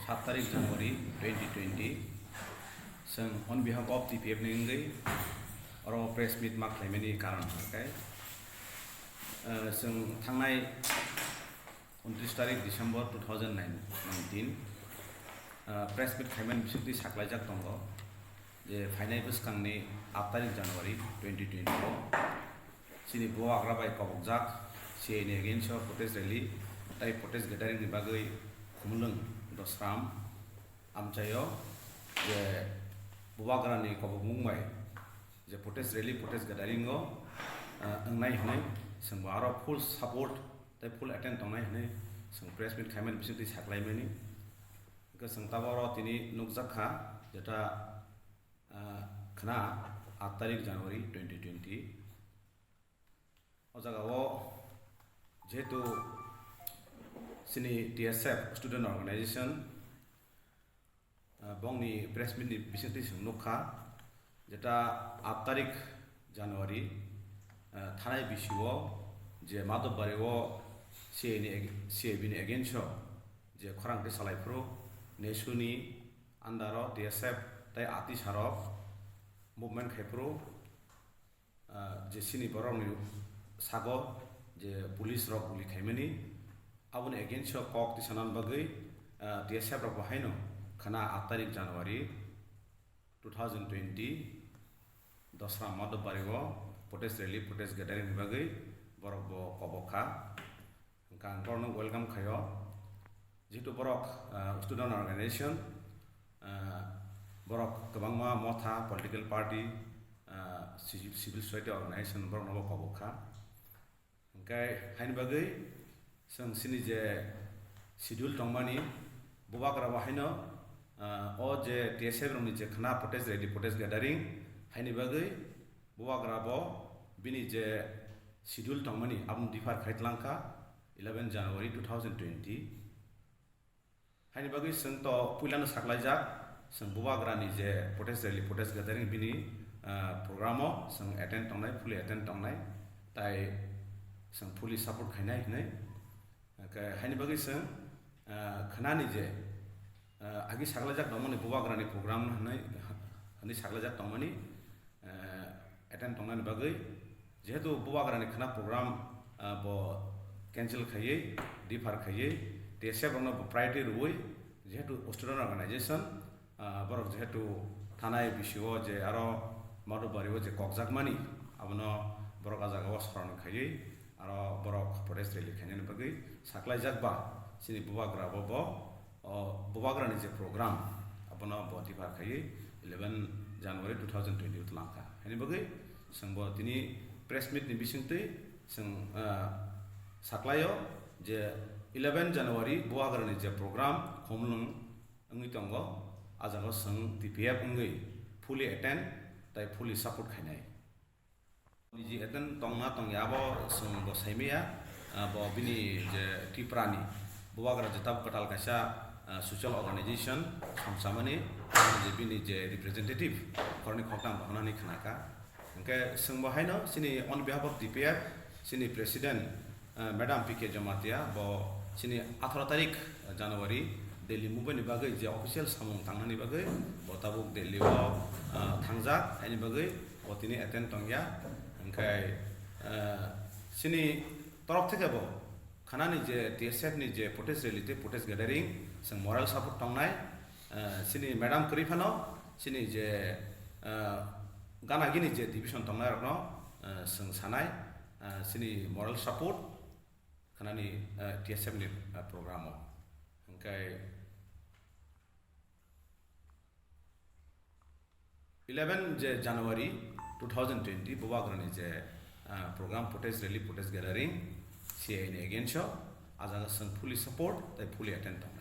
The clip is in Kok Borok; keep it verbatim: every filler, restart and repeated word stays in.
Saat tarik January twenty twenty, chwng on behalf of T P F ni wngwi oro press meet ma khlaimani karon hwnkhe, eh, chwng thangnai untris tarik December two thousand nineteen, eh, press meet khlaimani bisingtwi saklaijak tongo je phainai bwskangni aat tarik January twenty twenty o chini bubagra bai kobokjak C A A ni against o protest rally tei protest gathering ni bagwi Khumulwng Dosram amchaio je bubagrani kobokmung bai je protest rally, protest gathering o, ah, wngnai hwnwi chwngbo aro full support tei full attend tongnai hwnwi chwng press meet khaimani bisingtwi saklaimani. Hwnkhe chwng tabuk oro tini nukjak kha jeta, ah, khna aat tarik January twenty twenty. O jaga o jehetu chini T S F student organization, ah, bongni press meet ni bisingtwi chwng nukha, jeta aat tarik January, ah, thanai bisio je Madhobari o C A ni ag-, C A B ni against o je khorang twi salai phuru, nesu ni under o T S F tei atisarok movement khai phuru, ah, je chini borokni sago je police rok guli khaimani, aboni against o kok tisanani bagwi, ah, T S F rok bo haino khna aat tarik January two thousand twenty Dosra Madhobari o protest rally, protest gathering ni bagwi borok bo kobok kha. Hwnkhe ang borokno welcome khaio. Jehetu borok, ah, student organization, ah, borok kwbangma motha, political party, ah, civil, civil society organization borokno bo kobok kha. Hwnkhe haini bagwi chwng chini je schedule tongmani, bubagra bo haino, ah, o je T S F rokni je khna protest rally, protest gathering, haini bagwi bubagra bo bini je schedule tongmani abono differ khai tlang kha eleven January two thousand twenty. Haini bagwi chwng to puilano saklaijak, chwng bubagrani je protest rally, protest gathering bini, ah, program o chwng attend tongnai, fully attend tongnai, tai chwng fully support khainai hinwi. Hwnkhe haini bagwi chwng, ah, khnani je, ah, agi saklaijak tongmani bubagrani program hinwi, hinwi saklaijak tongmani, eh, attend tongnani bagwi, jehetu bubagrani khna program, eh, bo cancel khaiwi, defer khaiwi, T S F rokno bo priority rwwi, jehetu student organization, eh, borok jehetu thanai bisio je aro Madhobari o je kokjakmani, abono borok a jaga o soron khaiwi, aro borok protest rally khainani bagwi saklaijak ba, chini bubagra bo, bo o bubagrani je program, abono bo defer khaiwi eleven January two thousand twenty o tlang kha. Haini bagwi chwng bo tini press meet ni bisingtwi chwng, ah, saklaio je eleven January bubagrani je program Khumulwng wngwi tongo, a jaga chwng T P F wngwi fully attend tai fully support khainai. Niji attend tongna tongya abo chwng bo saimaya, ah, bo bini je Tripura ni bubagra je tabuk kwtal kaisa, ah, social organization samsamani je bini je representative khoroknwi khoroktham bo hwnani khna kha. Hwnkhe chwng bo haino chini on behalf of T P F chini president, ah, Madam P K Jamatia bo chini atharo tarik January Delhi mubani bagwi je official samung tangnani bagwi bo tabuk Delhi o, ah, thangjak, haini bagwi bo tini attend tongya. Hwnkhe, eh, chini torok theke bo khanani je T S F ni je protest rally tei protest gathering, chwng moral support tongnai, eh, chini madam kwrwi phano, chini je, eh, gana gini je division tongnai rokno, eh, chwng sanai, eh, chini moral support khanani, eh, T S F ni, eh, program o. Hwnkhe, eleven je January two thousand twenty bubagrani je, ah, program protest rally, protest gathering, C A A ni against o, a jaga chwng fully support tei fully attend tong.